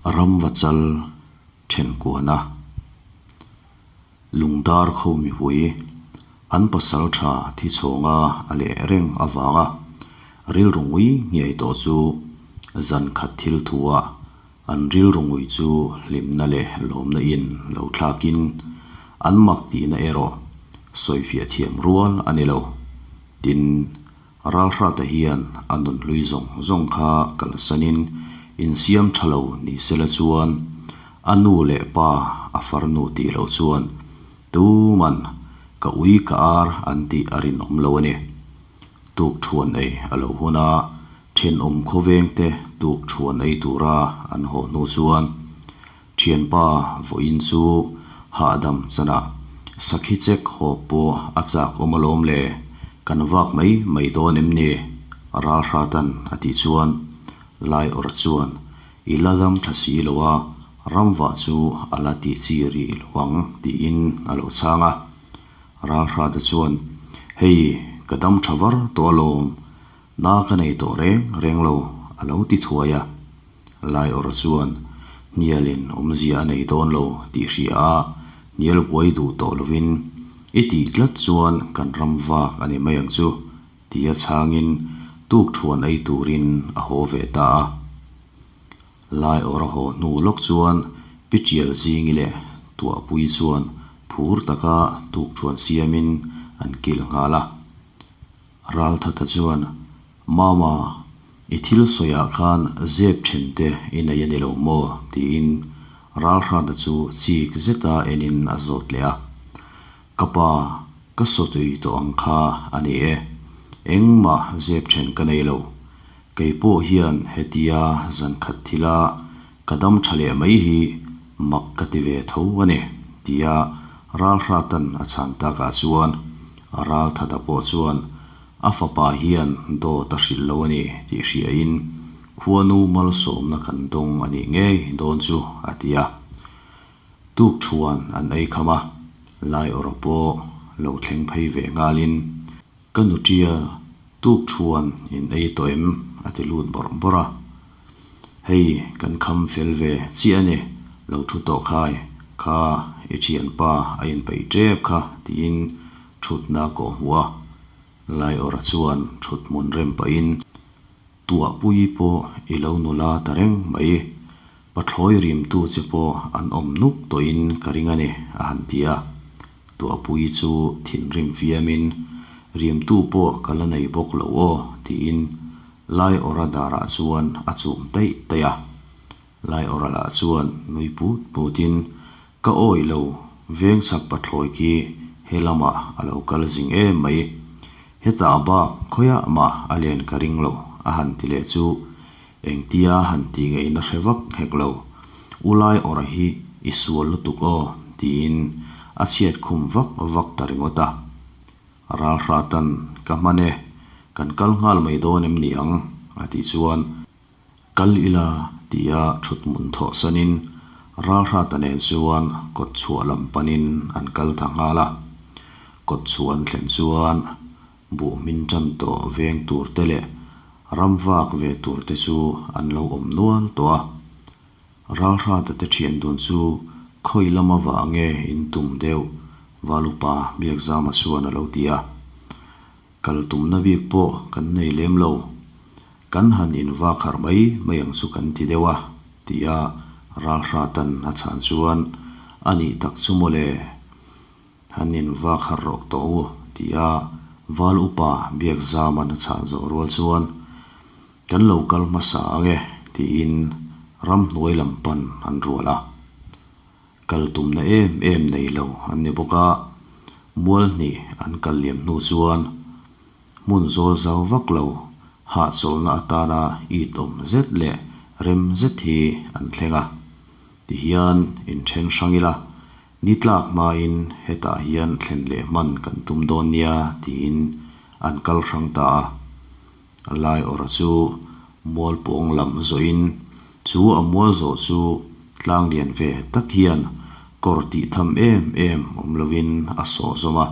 Ramvachal Thenkuana Lungdar kho mipui an pasaltha thi chhawnga a leh reng avanga rilru ngui ngei tawh chu zan khat thil thua an rilru ngui chu hlimna leh lawmna in lo thlakin an mak tihna erawh sawifiah thiam rual a ni lo. Tin, Ralhrata hian a nun hlui zawng zawng kha kalsanin insiam tha lo ni sela chuan a nu leh pa a farnu tih loh chuan tuman ka ui ka ar an tih a rinawm lo a ni. Tuk thuan ei a lo hun a, thenawm khawvengte tuk thuan ei tura an haw hnu chuan Thianpa vawiin chu hahdam chanah sakhi chek hawp pawh a chak awm alawm le, kan vak mai mai dawn em ni? Ralhratan a tih chuan Laiawrh chuan I la dam tha si lo a, ramvah chu a la tih chi rih lo ang tiin a lo chhang a. Ralhrata chuan Hei ka dam tha var tawh alawm, na ka nei tawh reng reng lo a lo ti thuai a. Laiawrh chuan hnialin awmzia a nei dawn lo tih hria a, hnial buai duh tawh lovin i tih tlat chuan kan ram vak a ni mai ang chu tia chhangin tuk thuan ei turin a haw ve ta a. Laiawrh a haw hnu lawk chuan Pichial zingi leh Tuahpui chuan phur taka tuk thuan siamin an kil nghal a. Ralthata chuan, Mama, i thil sawiah khan zep then te i nei a ni lo maw? tiin Ralhrata chu chik zeta enin a zawt leh a. Ka pa, ka sawtui tawh ang kha a ni e. Engmah zep then ka nei lo. Kei pawh hian hetia zan khat thila ka dam tha leh mai hi mak ka ti ve tho a ni, tia Ralhratan a chhan takah chuan Ralthata pawh chuan a fapa hian dawt a hrilh lo a ni tih hriain khuanu malsawmna kan dawng a nih ngei dawn chu a ti a. Tuk thuan an ei kham a, Laiawrh pawh lo thleng phei ve nghalin Ka nu ṭial, tuk thuan in ei tawh em? a ti lut bawrh bawrh a. Hei, kan kham fel ve chiah a ni, lo thu tawh khai, kha i ṭhianpa a inpeih ṭep kha tiin ṭhutna kawh hmuh a. Laiawrha chuan ṭhut hmun rem pahin, Tuahpui pawh i lo nula ta reng mai, pathlawi rimtu che pawh an awm nuk tawhin ka ring a ni, a han ti a. Tuahpui chu thinrim fiamin, Rimtu pawh ka la nei bawk lo aw, tiin Laiawrha darah chuan a chum taih taih a. Laiawrha lah chuan nui put putin, Ka awih lo, veng chak pathlawi khi he lamah a lo kal zing em mai. Hetah bak khawiah mah a len ka ring lo, a han ti leh chu engtia han tih ngaihna hre vak hek lo. U Laiawrha hi i sual lutuk aw, tiin a chhiat khum vak vak ta ringawt a. Ralhratan, Ka hman e, kan kal nghal mai dawn em ni ang? a tih chuan, Kal ila tia thut hmun thawh sanin Ralhrata nen chuan kawt chhuah lam panin an kal ta nghal a. Kawt chhuah an thlen chuan buh hmin tan tawh veng tur te leh ram vak ve tur te chu an lo awm nual tawh a. Ralhrata te thian dun chu khawi lama vah nge in tum deuh Valupa Biakzama chuan a lo ti a. Kal tumna bik pawh kan nei lem lo. Kan han invak harh mai mai ang chu kan ti deuh a, tia Ralhratan a chhan chuan, A nih tak chu mawle, han invak harh rawh tawh u, tia Val Upa Biakzaman a chhan zawh rual chuan, Kan lo kal hmasa ang e, tiin ramhnuai lam pan an rual a. Kal tumna em em nei lo an ni bawk a, mual hnih an kal liam hnu chuan hmun zawl zau vak lo hahchawlhna atana it awm zet leh rem zet hi an thleng a. Tihian inthen hrang ila, ni tlak hmain hetah hian thlen leh hman kan tum dawn nia tiin an kal hrang ta a. Laiawrha chu mual pawng lam zawhin chu a mual zawh chu tlang lian ve tak hian kawr tih tham em em awm lovin a sawh zawm a.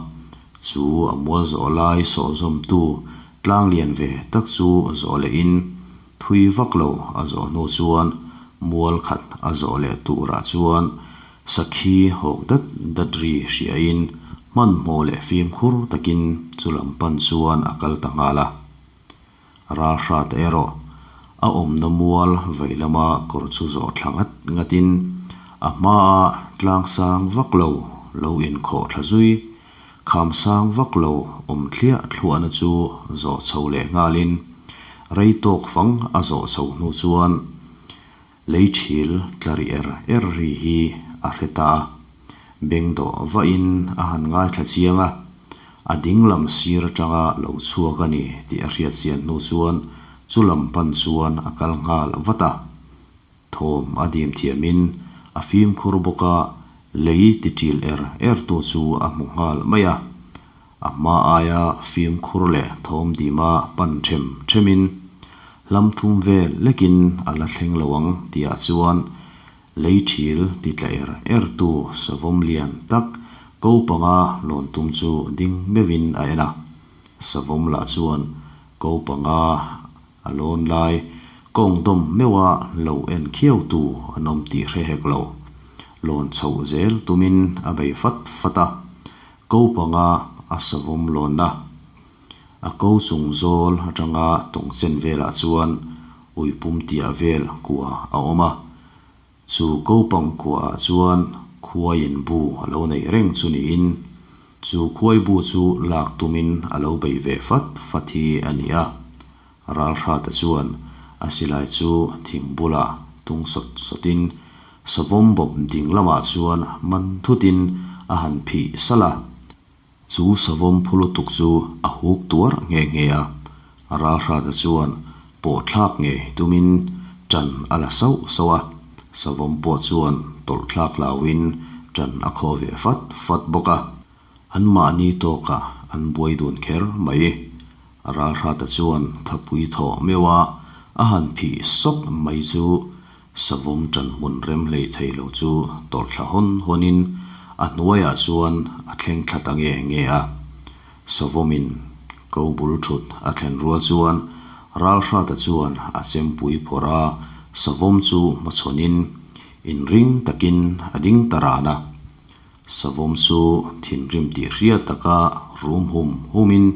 Chu a mual zawh lai sawh zawmtu tlang lian ve tak chu zawh lehin thui vak lo a zawh hnu chuan Mual khat a zawh leh turah chuan sakhi hawk dat dat ri hriain hmanhmawh leh fimkhur takin chu lam pan chuan a kal ta nghal a. Ralhrat erawh a awmna mual vei lama kawr chu zawh thla ngat ngatin a hmaa tlang sang vak lo lo inkhawh thla zui kham sang vak lo awm thliah thluahna chu zawh chho leh nghalin rei tawk fang a zawh chho hnu chuan lei thil tla ri er er ri hi a hre ta a, beng dawh vahin a han ngaithla chiang a, a ding lam sir atanga lo chhuak a ni tih a hriat chian hnu chuan chu lam pan chuan a kal nghal vat a. Thawm a dim thiamin a fimkhur bawk a, lei ti ṭil er er tu chu a hmu nghal mai a. A hma aia fimkhur leh thawm dima pan ṭhem ṭhemin hlam thum vel lekin a la thleng lo ang tihah chuan lei ṭhil ti tla er er tu savawm lian tak ko panga lawn tum chu ding meuhin a en a. Savawm lah chuan ko panga a lawn lai kawng dawm meuha lo en khiau tu an awm tih hre hek lo. Lawn chhoh zel tumin a bei fat fat a, ko panga a savawm lawnna a ko chung zawl atanga tawng chen velah chuan uipum tiah vel kua a awm a. Chu ko pang kuaah chuan khuaiin bu a lo neih reng chu niin chu khuai bu chu lak tumin a lo bei ve fat fat hi a ni a. Ralhrata chuan a silai chu thing bulah tung sawt sawtin savawm bawp ding lamah chuan man thutin a han phih salh a. Chu savawm phu lutuk chu a huk tuar nghe nghe a. Ralhrata chuan pawh thlak ngei tumin ṭan a la sauh sauh a, savawm pawh chuan tawlh thlak hlauhin ṭan a khawh ve fat fat bawk a. Anmahni tawkah an buai dun kher mai. Ralhrata chuan thapui thawh meuh a, a han phih sawk mai chu savawm ṭan hmun rem hlei thei lo chu tawlh thla hawn hawnin a hnuaiah chuan a thleng thla ta nge nge a. Savawmin ko bul thut a thlen rual chuan Ralhrata chuan a chempui phawrh a, savawm chu hmachhawnin inring takin a ding ta ran a. Savawm chu thinrim tih hriat taka rum hum humin,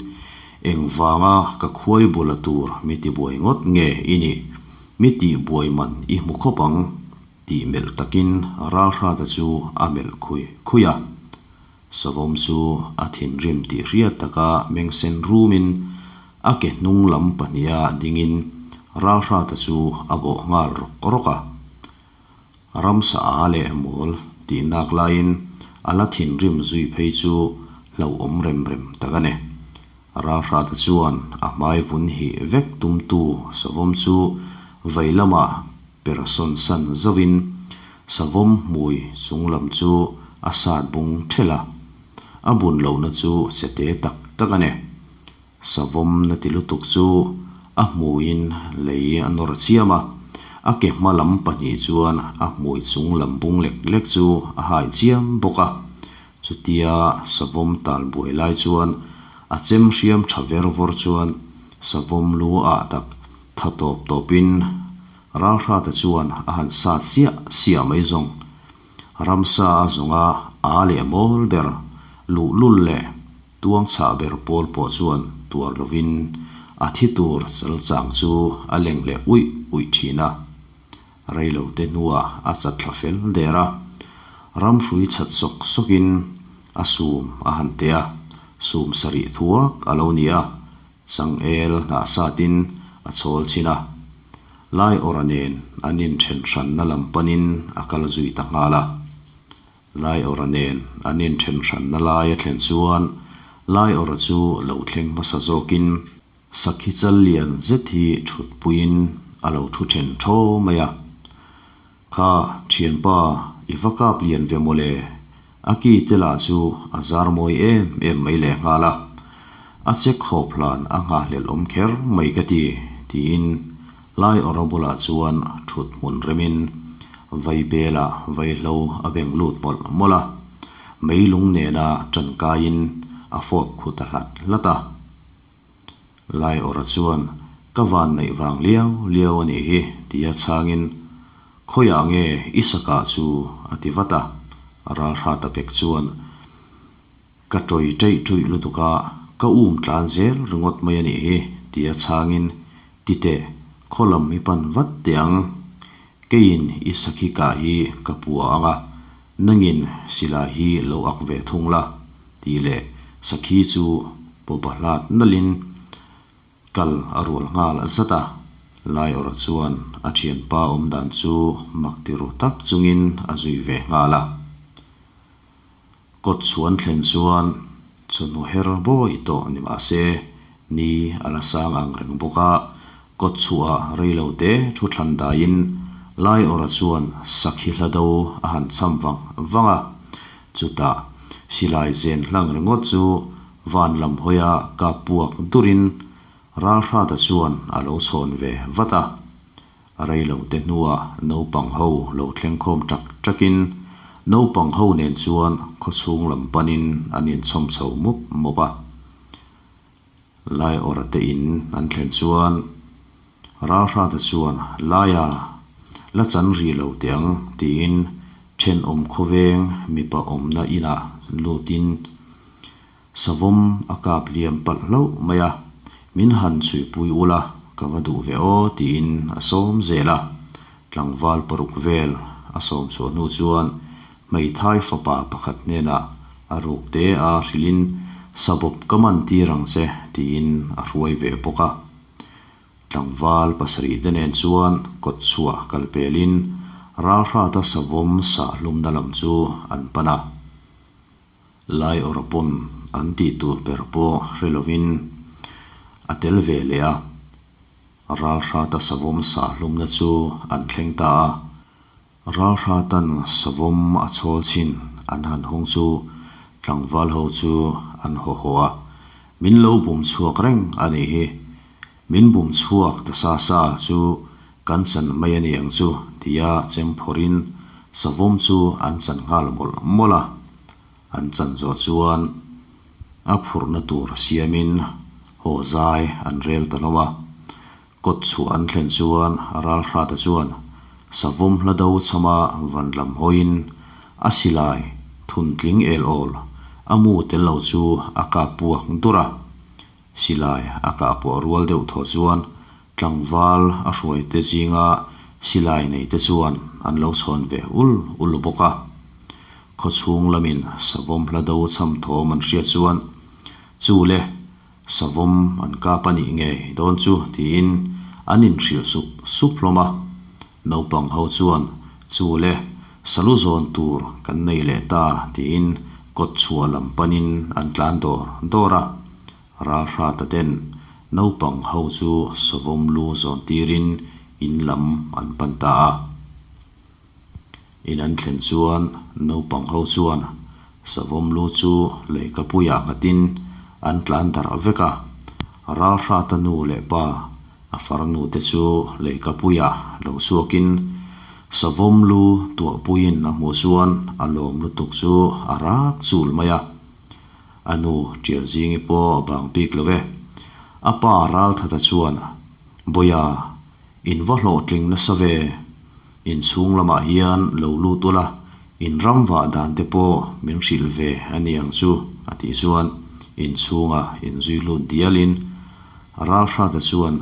Engvanga ka khuai bula tur mi tibuai ngawt nge i nih? Mi tihbuai man i hmu khawp ang, tih melh takin Ralhrata chu a melh khui khui a. Savawm chu a thinrim tih hriat taka meng sen rumin a ke hnung lam pahniha dingin Ralhrata chu a bawh nghal rawk rawk a. Ramsa a leh mawl tih nak laiin a la thinrim zui phei chu hlauhawm rem rem tak a ni. Ralhrata chuan a hmai vun hih vek tumtu savawm chu vei lamah per sawn san zauhin savawm hmui chung lam chu a sat bung thelh a, a bun lohna chu che te tak tak a ni. Savawm na ti lutuk chu a hmuiin lei a nawr chiam a, a ke hma lam pahnih chuan a hmui chung lam bung lek lek chu a hai chiam bawk a. Chutia savawm tal buai lai chuan a chem hriam tha ver vawr chuan savawm lu ah tak tha tawp tawpin Ralhrata chuan a han sat siah siah mai zawng. Ramsa a zawnga a leh mawl ber, luhlul leh tuang chhah ber pawl pawh chuan tuar lovin a thi tur chal chang chu a leng leh uih uih thin a. Reilo te hnuah a chat thla fel der a, ramhrui chat sawk sawkin a sum a han teh a, sum sarih thuak a lo ni a, changel hnah satin a chawl chin a. Lai awra nen an inthen hranna lam panin a kal zui ta nghal a. Lai awra nen an inthen hranna lai a thlen chuan Lai awra chu lo thleng hmasa zawkin Sakhi chal lian zet hi thutpuiin a lo thu then thaw mai a. Kha, thianpa, i va kap lian ve mawle, a ki te lah chu a zar mawi em em mai lehnghal a. A che khawp hlan a nghahhlelh awm kher mai ka ti, tiin Lai awra bulah chuan thut hmun remin vai belah vaihlo a beng lut mawlh mawlh a, meilung nena tangkaiin a fawp khu ta hlat hlat a. Lai awra chuan, Ka van neih vang liau liau a nih hi, tia chhangin, Khawiah nge i sa kah chu? a ti vat a. Ralhrata pek chuan, Ka ṭawi ṭeih ṭuih lutuk a, ka um tlan zel ringawt mai a nih hi, tia chhangin, Ti teh, khaw lam i pan vat teh ang. Keiin i sakhi kah hi ka pua ang a, nangin silai hi lo ak ve thung la, tih leh sakhi chu pawpa hlat nalhin kal a rual nghal zat a. Laiawrha chuan a thianpa awmdan chu mak ti ru tak chungin a zui ve nghal a. Kawt chhuan thlen chuan chawhnu her bawi tawh ni mah se, ni a la sang ang reng bawk a, kawt chhuah rei lo te thu thlan daiin Laiawrha chuan sakhi hla do a han cham vang vang a, chutah silai zen hlang ringawt chu van lam hawia kap puak durin Ralhrata chuan a lo chhawn ve vat a. Rei lo te hnuah naupang ho lo thleng khawm ṭak ṭakin naupang ho nen chuan khawchhung lam panin an inchhawm chho mup mup a. Laiawrha te in an thlen chuan Ralhrata chuan Laia la chan ri lo teh ang tiin thenawm khawveng mipa awmna inah lutin Savawm a kap liam palh hlauh mai a, min han chhuipui ula ka va duh ve aw tiin a sawm zel a. Tlangval paruk vel a sawm chhuah hnu chuan hmeithai fapa pakhat hnenah a ruk te a hrilhin sabawp ka man tir ang che tiin a hruai ve bawk a. Tlangval pasarih te nen chuan kawt chhuah kal pelin ralhrata savawm sah hlumna lam chu an pan a. Lai awrh pawn an tih tur ber pawh hre lovin a tel ve leh a, Ralhrata savawm sah hlumna chu an thleng ta a. Ralhratan savawm a chhawl chhin an han hawng chu tlangval ho chu an haw haw a, Min lo bum chhuak reng a nih hi, min bum chhuak ta sa sa chu kan chan mai a ni ang chu tia chem phawrhin savawm chu an chan nghal mawlh mawlh a. An chan zawh chuan a phurhna tur siamin haw zai an rel ta hlawm a. Kawt chhuah an thlen chuan Ralhrata chuan savawm hla do chama van lam hawiin a silai thuntling el awl a mu tel lo chu a kap puak dur a. Silai a kah puah rual deuh thaw chuan tlangval a hruaite zinga silai neite chuan an lo chhawn ve ul ul bawk a. Khawchhung lamin savawm hla do cham thawm an hriat chuan, Chu le, savawm an kap a nih ngei dawn chu tiin an inhrilh sup sup hlawm a. Naupang ho chuan, Chu le, salu zawn tur kan nei leh ta tiin kawt chhuah lam panin an tlan dawr dawr a. Ralhrata ten naupang ho chu savawm lu zawn tirin in lam an pan ta a. In an thlen chuan naupang ho chuan savawm lu chu leikapuiah nghatin an tlan darh vek a. Ralhrata nu leh pa a farnu te chu leikapuiah lo chhuakin savawm lu tuahpuiin a hmuh chuan a lawm lutuk chu a rak chul mai a. A nu Tialzingi pawh a bang bik lo e. A pa Ralthata chuan, Bawia, in va hlawhtling nasa ve. Inchhung lamah hian lo lut ula, in ram vah dan te pawh min hrilh ve a ni ang chu, a tih chuan inchhunga inzui lut dialin Ralhrata chuan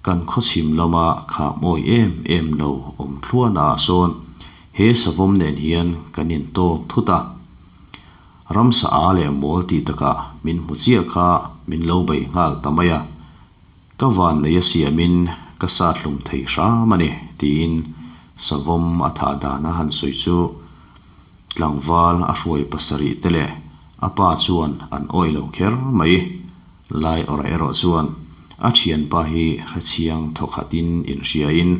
kan khawchhim lama khah mawi em em lo awm thluana ah sawn he savawm nen hian kan intawk thut a. Ramsa a leh mawl tih takah min hmu chiah kha min lo beih nghal ta mai a. Ka vannei a siamin ka sat hlum thei hram a ni, tiin savawm a thah dan a han sawi chu tlangval a hruai pasarih te leh a pa chuan an awih lo kher mai. Lai awrh erawh chuan a thianpa hi hrechiang thawkhatin inhriain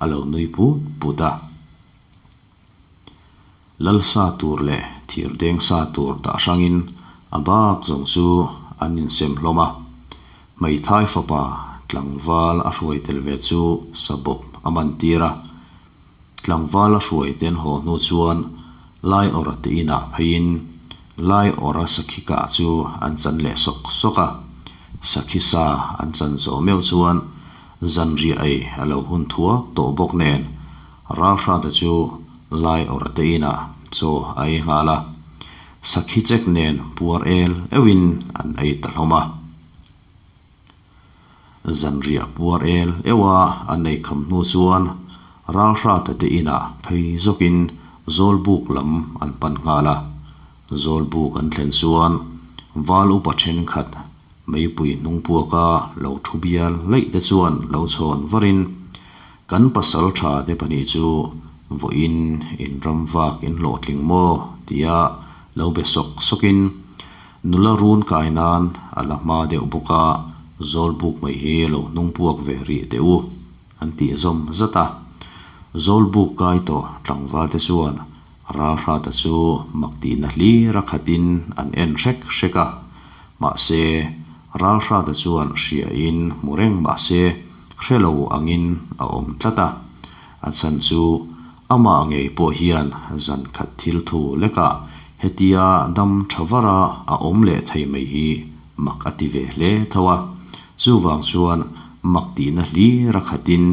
a lo nui put put a. Lal sa tur leh thir deng sa tur dah hrangin a bak zawng chu an insem hlawm a. Hmeithai fapa tlangval a hruai tel ve chu sabawp a man tir a. Tlangval a hruai te an haw hnu chuan Laiawrha te inah pheiin Laiawrha sakhi kah chu an chan leh sawk sawk a. Sakhi sa an chan zawh meuh chuan zanriah ei a lo hun thuak tawh bawk nen. Ralhrata chu Laiawrha te inah chaw a ei nghal a, sakhi chek nen puar el euhin an ei ta hlawm a. Zanriah puar el euha an ei kham hnu chuan Ralhrata te inah phei zawkin Zawlbuk lam an pan nghal a. Zawlbuk an thlen chuan Val upa thenkhat meipui hnung puaka lo thu bial laih te chuan lo chhawn varin kan pasaltha te pahnih chu vawiin in ram vak in hlawhtling maw tia lo be sawk sawkin nula run kai nan a la hma deuh bawk a, Zawlbuk mai hi lo hnung puak ve rih teh u an tih zawm zat a. Zawlbuk kai tawh tlangval te chuan Ralhrata chu mak tihna hlir a khatin an en hrek hrek a, mahse Ralhrata chuan hriain hmu reng mahse hre lo angin a awm tlat a, a chhan chu amah ngei pawh hian zan khat thil thu lekah hetia dam tha vara a awm leh thei mai hi mak a ti ve hle tho a, chuvang chuan mak tihna hlir a khatin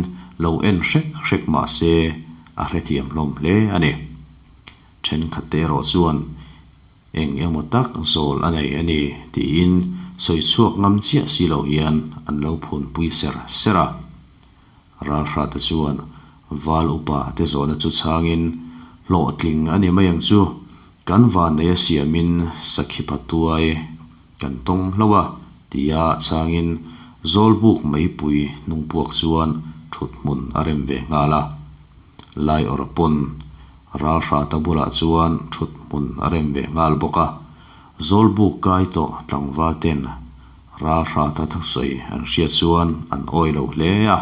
lo en hrek hrek mahse a hrethiam hlawm hle a ni. Thenkhatte erawh chuan eng emaw tak zawl a nei a ni tiin sawi chhuak ngam chiah si lo hian an lo phunpui ser ser a. Ralhrata chuan Val upa te zawhna chu chhangin hlawhtling a ni mai ang chu, kan vanneia siamin sakhi patuai kan tawng hlauh a tia chhangin Zawlbuk meipui hnungpuak chuan thut hmun a rem ve nghal a. Laiawrh pawn Ralhrata bulah chuan thut hmun a rem ve nghal bawk a. Zawlbuk kai tawh tlangval ten Ralhrata thusawi an hriat chuan an awi lo hle a.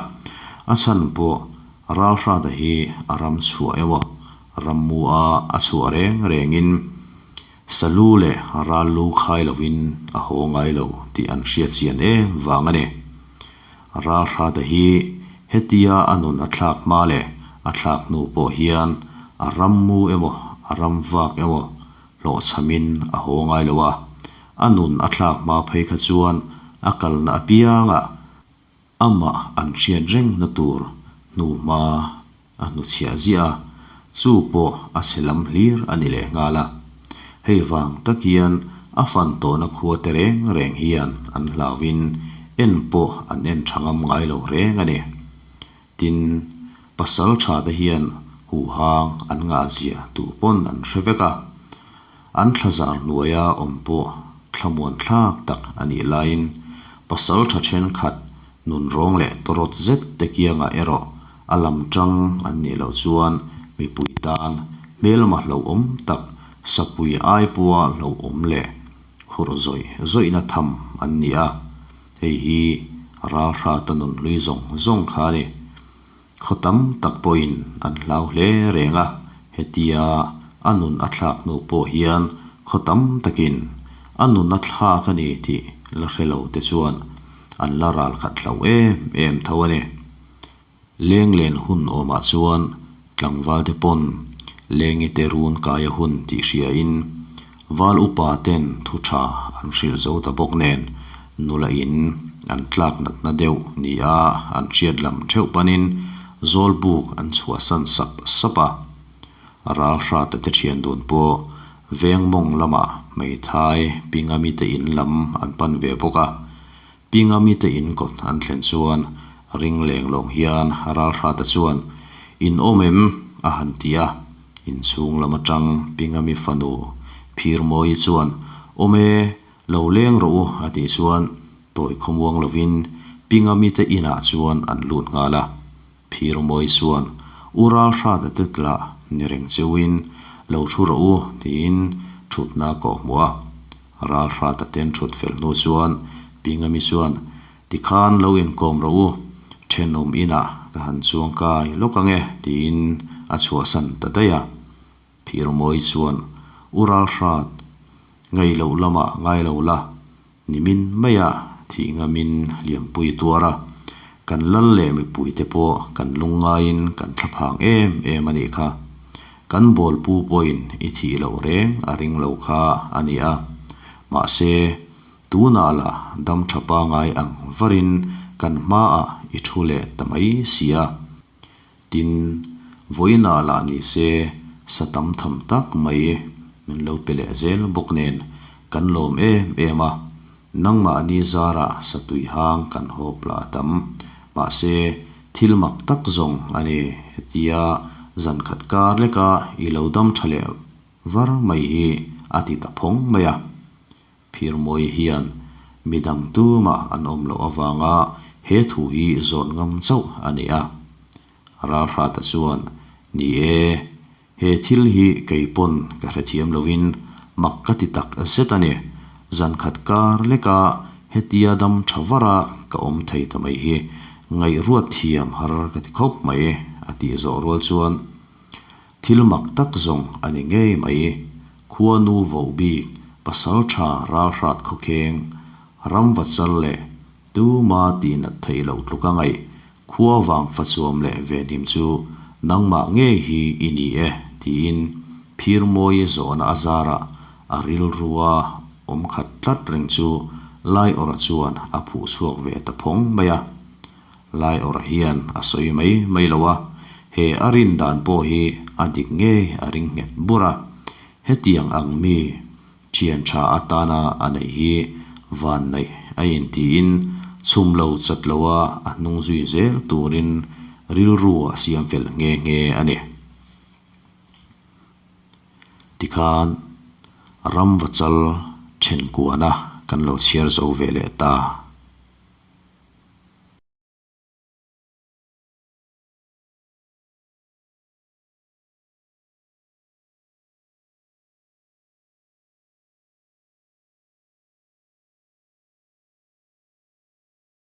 A chhan pawh Ralhrata hi a ram chhuah emaw rammu a a chhuah reng rengin Salu leh ral lu khai lovin a haw ngai lo tih an hriat chian em vang a ni. Ral hrata hi hetia a nun a thlak hma leh a thlak hnu pawh hian a ram mu emaw a ram vak emaw hlawhchhamin a haw ngai lo a, a nun a thlak hma phei kha chuan a kalna apiangah Amah an hriat rengna tur hnuhma a hnuchhiah ziah a, chu pawh a chhe lam hlir a ni leh nghal a. Hei vang tak hian a fan tawhna khua te reng reng hian an hlauhin en pawh an en tha ngam ngai lo reng a ni. Tin, pasal tha te hian huhang an ngahzia tu pawn an hre vek a. An thlazar hnuaia awm pawh thlamuan thlak tak a nih laiin pasal tha thenkhat nunrawng leh tawrawt zet te kiangah erawh a lam tang an nih loh chuan mipui tan hmelma hlauhawm tak sapui ai pawha hlauhawm leh khurh zawih zawihna tham an ni a, hei hi ralhrata nunhlui zawng zawng kha a ni. Khaw tam tak pawhin an hlau hle reng a, hetia a nun a thlak hnu pawh hian khaw tam takin a nun a thlak a ni tih la hre lo te chuan an la ral khat hlau em em tho a ni. Lenglen hun awmah chuan tlangval te pawn lengi te run kaia hun tih hriain Val upa ten thu tha an hrilh zo ta bawk nen nula in an tlak natna deuh ni a an hriat lam theuh panin Zawlbuk an chhuahsan sap sap a. Ralhrata te thian dun pawh Vengmawng lamah hmeithai Pingami te in lam an pan ve bawk a. Pingami te in kawt an thlen chuan ring leng lawng hian Ralhrata chuan, In awm em? a han ti a. Inchhung lam atang Pingami fanu Phirmawii chuan, Awm e, lo leng rawh u a tih chuan tawi khawmuang lovin Pingami te inah chuan an lut nghal a. Phirmawii chuan, U Ralhrata te tlah ni reng cheuhin lo thu rawh u tiin thutna a kawhhmuh a. Ralhrata ten thut fel hnu chuan Pingami chuan, Tikhan lo inkawm rawh u, thenawm inah ka han chuang kai lawk ang e, tiin a chhuahsan ta daih a. Phirmawi chuan, U Ralhrat, ngaih loh lamah ngai lo la, nimin maiah thih ngamin liampui tuar a, kan lal leh mipuite pawh kan lungngaiin kan thlaphang em em a nih kha. Kan bawlpu pawhin i thih loh reng a ring lo kha a ni a, mahse, Tunah la dam tha pangai ang varin kan hmaah i thu leh ta mai si a. Tin, Vawiinah lah ni se sa tam tham tak mai min lo pe leh zel bawk nen kan lawm em em a, nangmahni zarah sa tui hang kan hawp lah a tam. Mahse, thil mak tak zawng a ni hetia zan khat kar leka i lo dam tha leh var mai hi a ti ta phawng mai a. Phirmawii hian midang tumah an awm loh avanga he thu hi zawn ngam chauh a ni a. Ralhrata chuan, Ni e, he thil hi kei pawn ka hrethiam loin mak ka ti tak zet a ni. Zankhat kar leka hetia dam tha vara ka awm thei ta mai hi ngaihruat thiam har ka ti khawp mai, a tih zawh rual chuan Thil mak tak zawng a ni ngei mai. Khuanu voh bik, pasal tha ralhrat khawkheng, ramva chal leh tuma tihnat theih loh tluk a ngaih, khua vang fachuam leh venhim chu nangmah ngei hi i ni e tiin Phirmawi zawhna a zarah a rilrua awm khat tlat reng chu Laiawrha chuan a phuh chhuak ve ta phawng mai a. Laiawrha hian a sawi mai mai lo a, he a rin dan pawh hi a dik ngei a ring nghet bur a, hetiang ang mi thian tha atana a neih hi vanneih a intiin chhum lo chat lo a a hnung zui zel turin rilru a siam fel nghe nghe a ni. Tikhan ramvachal then kuana kan lo chhiar zo ve leh ta.